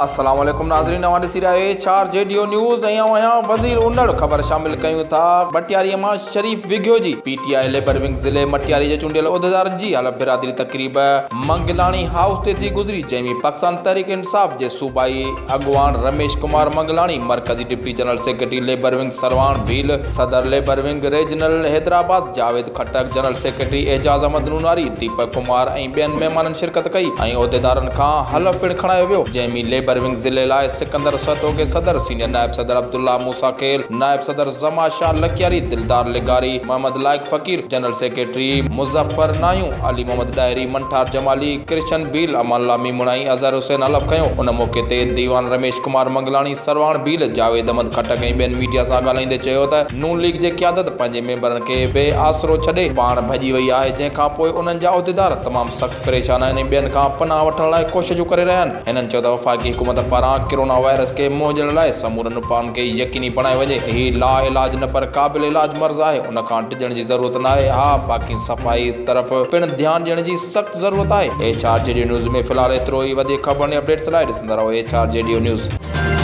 السلام عليڪم ناظرين اوهان ڏسي رهيا آهيو H R G D O news ۽ آئون آهيان وزير انڙ خبر شامل ڪيون ٿا مٽياري مان شريف وگهيو جي P T I labour wing ضلعي مٽياري جي چونڊيل عهديدارن جي حلف برادري تقريب منگلاڻي هائوس تي ٿي گذري جنهن ۾ پاڪستان تحريڪ انصاف جي صوبائي اڳواڻ رميش ڪمار منگلاڻي مرڪزي deputy general secretary labour wing Sarwan Bheel صدر labour wing regional Hyderabad Javed Khattak, general secretary Ejaz Ahmed Nonari, Deepak Kumar ۽ ٻين مهمانن شرڪت ڪئي ۽ عهديدارن کان حلف پڻ کڻايو ويو، جنهن ۾ ليبر ونگ ضلعي لاء سڪندر سهتو کي صدر، سينيئر نائب صدر عبدالله موسيٰ خيل، نائب صدر زمان شاهه لڪياري، دلدار لغاري، محمد لائق فقير، جنرل سيڪريٽري مظفر ناهيون، علي محمد ڏاهري، منٺار جمالي، ڪرشن ڀيل، امان الله ميمڻ ۽ اظهر حسين حلف کنيو، ان موقعي تي ديوان رميش ڪمار منگلاڻي، سرواڻ ڀيل، جاويد احمد خٽڪ ۽ ٻين ميڊيا سان ڳالهائيندي چيو ته نون ليگ جي قيادت پنهنجي ميمبرن کي بي آسرو ڇڏي پاڻ ڀڄي وئي آهي جنهن کان پوء انهن جا عهديدار تمام سخت پريشان آهن ۽ ٻين کان پناهه وٺڻ لاء ڪوششون ڪري رهيا آهن. هنن چيو ته وفاقي حڪومت پاران ڪرونا وائرس کي منهن ڏيڻ لاء سمورن اپائن کي يقيني بڻايو وڃي هي لا علاج نه پر قابل علاج مرض آهي ان کان ڊڄڻ جي ضرورت ناهي ها باقي صفائي طرف پڻ ڌيان ڏيڻ جي سخت ضرورت آهي. H R G D news ۾ في الحال ايترو ئي وڌيڪ خبرن ۽ اپڊيٽس لاء ڏسندا رهو H R G D news.